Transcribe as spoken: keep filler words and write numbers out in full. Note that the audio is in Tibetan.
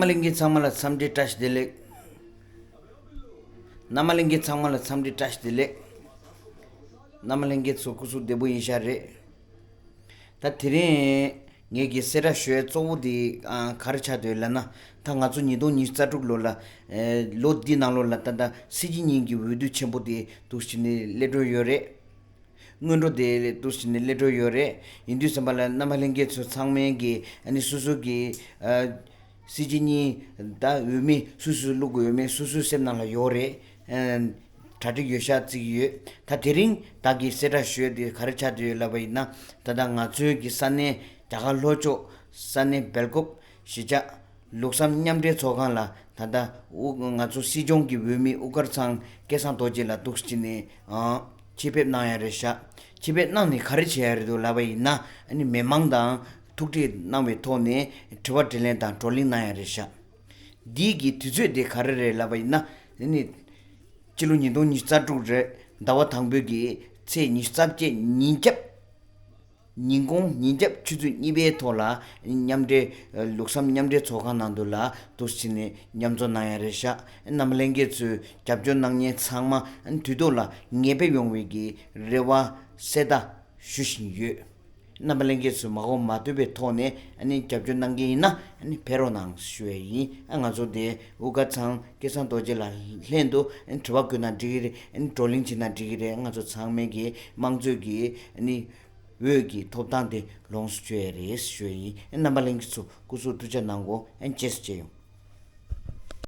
ལྷན་རྒྱས་ཚང་མ་ལ་འཚམས་འདྲི་བཀྲ་ཤིས་བདེ་ལེགས། རྣམ་པ་ལྷན་རྒྱས་ཚང་མ་ལ་འཚམས་འདྲི་བཀྲ་ཤིས་བདེ་ལེགས། རྣམ་པ་ལྷན་རྒྱས་ཚོ་སྐུ་གཟུགས་བདེ་པོ་ཡིན་ཤག་རེད། ད་དེ་རིང་ངེད་ཀྱི་གསལ་བསྒྲགས་ཞུ་ཡས་གཙོ་བོ་དེ་ཨ་ག་རེ་ཆགས་བསྡད་ཡོད་ལབ་ན། ད་ང་ཚོ་ཉིས་སྟོང་ཉི་ཤུ་རྩ་དྲུག་ལོ་ལ་ཨེ་ལོ་འདི་ནང་ལོགས་ལ་ད་ལྟ་སྲིད་སྤྱི་གཉིས་ཀྱི་འོས་བསྡུ་ཆེན་པོ་དེ་འདུག་སེ་བྱས་ནས་སླེབས་འགྲོ་ཡོད་རེད། སྔོན་འགྲོ་དེ་འདུག་སེ་བྱས་ནས་སླེབས་འགྲོ་ཡོད་རེད། ཡིན་དུས་ཙམ་པ་ལ་རྣམ་པ་ལྷན་རྒྱས་ཚོ་ཚང་མས་ཀྱི་ཨ་ནི་སོ་སོ་གི་ཨ་སྲིད་སྤྱི་གཉིས་ད་འོས་མི་སུ་སུ་བླུག་དགོས་འོས་མི་སོ་སོའི་སེམས་ནང་ལ་ཡོད་རེད། ཨ་གྲ་སྒྲིག་ཡོད་ཤག་བརྩི་གི་ཡོད། ད་དེ་རིང་བདག་གིས་གསལ་བསྒྲགས་ཞུ་ཡས་དེ་ག་རེ་ཆགས་བསྡད་ཡོད་ལབ་པ་ཡིན་ན། ད་ལྟ་ང་ཚོའི་གི་ས་གནས་རྒྱ་གར་ལྷོ་ཕྱོགས་ས་གནས་སྦེལ་ཀོབ་གཞིས་ཆགས་ལུགས་བསམ་མཉམ་འབྲེལ་ཚོགས་ཁང་ལ་ད་ལྟ་དབུ་ང་ཚོ་སྲིད་སྐྱོང་གི་འོས་མི་དབུ་དཀར་ཚང་སྐལ་བཟང་རྡོ་རྗེ་ལགས་འདུག་སེ་བྱས་ནས་ཨང་ཆེད་ཕེབས་གནང་ཡ་རེད་ཤག་ཆེད་ཕེབས་གནང་ནས་ག་རེ་བྱས་ཡ་རེད་འདུག་ལབ་པ་ཡིན་ན། ཨ་ནི་མི་མང་དང་ཐུག་འཕྲད་གནང་བའི་ཐོག་ནས་དྲི་བ་དྲིས་ལན་དང་བགྲོ་གླེང་གནང་ཡ་རེད་ཤག་འདིའི་གི་དུས་ཚོད་དེ་ག་རེ་རེད་ལབ་པ་ཡིན་ན། ཨ་ནི་སྤྱི་ལོ་ཉིས་སྟོང་ཉི་ཤུ་རྩ་དྲུག་རེད། ཟླ་བ་དང་པོའི་གི་ཚེས་ཉི་ཤུ་རྩ་བརྒྱད་ཉིན་རྒྱབ། ཉིན་གུང་ཉིན་རྒྱབ་ཆུ་ཚོད་གཉིས་པའི་ཐོག་ལ་མཉམ་འབྲེལ་ལུགས་བསམ་མཉམ་འབྲེལ་ཚོགས་ཁང་ནང་དུ་ལ་འདུག་སེ་བྱས་ནས་མཉམ་འཛོམས་གནང་ཡ་རེད་ཤག་རྣམ་པ་ལྷན་རྒྱས་ཚོས་རྒྱབ་སྐྱོར་གནང་མཁན་ཚང་མ་དུས་ཐོག་ལ་ངེས་ཕེབས་ཡོང་བའི་གི་རེ་བ་གསལ་བརྡ་ཞུ་བཞིན་ཡོད། རྣམ་པ་ལྷན་རྒྱས་ཚོས་མ་གོ་མ་ཐོས་པའི་ཐོག་ནས་ཨ་ནི་རྒྱབ་སྐྱོར་གནང་མཁན་ཡིན་ན་ཨ་ནི་ཕེབས་རོགས་གནང་ཞུ་ཡ་ཡིན། ཨ་ང་ཚོ་དེ་དབུ་དཀར་ཚང་སྐལ་བཟང་རྡོ་རྗེ་ལགས་ལྷན་དུ་ཨ་ནི་དྲི་བ་བཀོད་ན་འགྲིག་གི་རེད། ཨ་ནི་བགྲོ་གླེང་བྱེད་ན་འགྲིག་གི་རེད། ང་ཚོ་ཚང་མས་ཀྱི་དམངས་གཙོའི་གི་ཨ་ནི་འོས་ཀྱི་ཐོབ་ཐང་དེ་ལོངས་སུ་སྤྱོད་ཡ་རེད་ཞུ་ཡ་ཡིན། ཨ་རྣམ་པ་ལྷན་རྒྱས་ཚོ་སྐུ་གཟུགས་ཐུགས་ཅག་གནང་གོ་ཨ་ནི་རྗེས་སུ་མཇལ་ཡོང་།